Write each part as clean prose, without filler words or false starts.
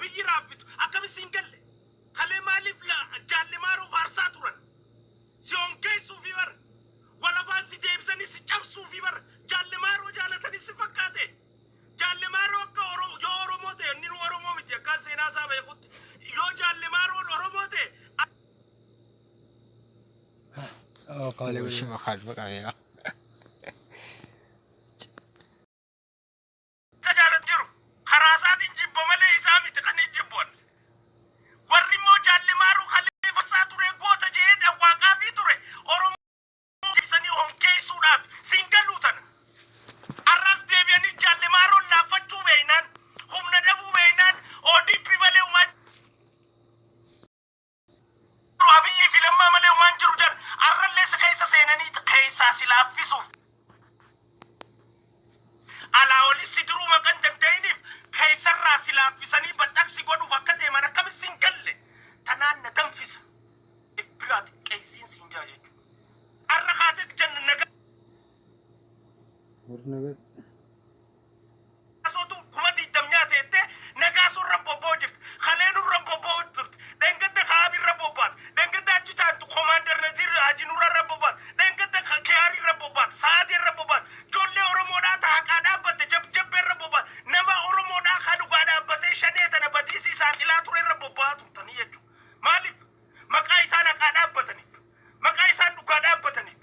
Abiyyi raaffitu akkami siin galle? Kalee maaliif Jaalle Maaroo faarsaa turan? Si hongeessuufi bar. Wal afaan si deebisanii si cabsuufi bar. Jaalle Maaroo jaalatanii si fakkaate? Jaalle Maaroo akka Oro- yoo Oromoo ta'e inni nu Oromoo miti akkaan seenaa isaa beekutti. Yoo Jaalle Maaroon Oromoo ta'e Oh, kale Wish makal ba. Isa jaalatu jiru. Karaa isaatiin jibba malee isaa miti kan hin jibbu ani. Warri immoo Jaalle Maaruu kalee farsaa ture goota je'ee dhawwaaqaafii ture Oromoo deebisanii hongeessuudhaaf siin galuu tana. Arras deebi'anii Jaalle Maaroon laaffachuu beeynaan humna dhabuu beeynaan ODP malee humaan jiru Abiyyii fi Lammaa malee humaan jiru jedhan arrallee si keessa seenanii keessaa si laaffisuuf alaa olis si diruu maqan danda'iniif keessarraa si laaffisanii baxxaqsi godhuuf akka deeman akkamitti sin galle tanaan na danfisa if biraa xiqqeessiin siin jaa jechuudha. Arra kaatee janna nagaa Warri nagaa. Nagaasootu 20,000 nyaate jettee Nagaasoo irra bobba'u jirti. Kalee nurra bobba'u turte. Dheengadda Kaabi irra bobbaate. Dheengadda achi taantu Komaander Naziir Haji Nurra irra bobbaate. Dheengadda Kiyaarii irra bobbaate. Sa'aatii irra bobbaate. Ijoollee Oromoodhaa ta haqaa dhaabbatte jabjabbee irra bobbaate. Nama Oromoodhaa ka dhugaa dhaabbatee shanee tana badiisii saaxilaa ture irra bobba'aa turtanii jechuudha. Maaliif? Maqaa isaan haqaa dhaabbataniif. Maqaa isaan dhugaa dhaabbataniif.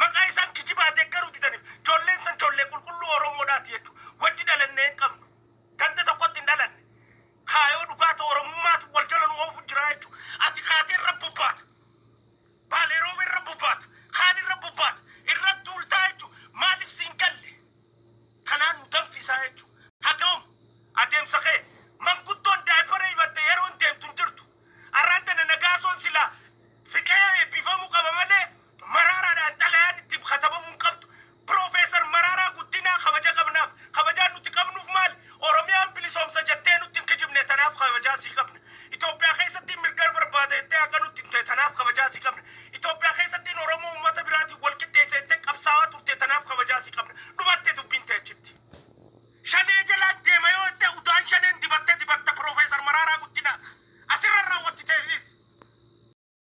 Maqaa isaan kijibaa deeggaruu didaniif. Joolleen san joollee qulqulluu Oromoodhaati jechuudha. Wajji dhalannee hin qabnu. Ganda tokkotti hin dhalanne. Kaayoo dhugaa ta'u Oromummaatu wal jala nu oofu jira jechuudha. Ati kaatee irra bobbaata. Baalee rooba irra bobbaata. Kaan irra bobbaata. Irra duultaa jechuudha. Maaliif siin galle? Kanaan nu danfisaa jechuudha. Haga yoom adeemsa kee manguddoon daayipara himatte yeroon deemtu hin jirtu. Arraan tana Nagaasoon silaa siqee eebbifamuu qaba malee Maraaraadhaan xalayaan itti katabamuu hin qabdu. Piroofeesar Maraaraa Guddinaa kabaja qabnaaf. Kabajaan nuti qabnuuf maali? Oromiyaan bilisoomsa jettee nutti hin kijibne tanaaf kabajaa sii qabna. Itoophiyaa keessatti mirga barbaada jettee haqa nutti himte tanaaf kabajaa sii qabna. Itoophiyaa keessatti Oromoo uummata biraatiin wal qixxeessa jettee qabsaa'aa turte tanaaf kabajaa sii qabna.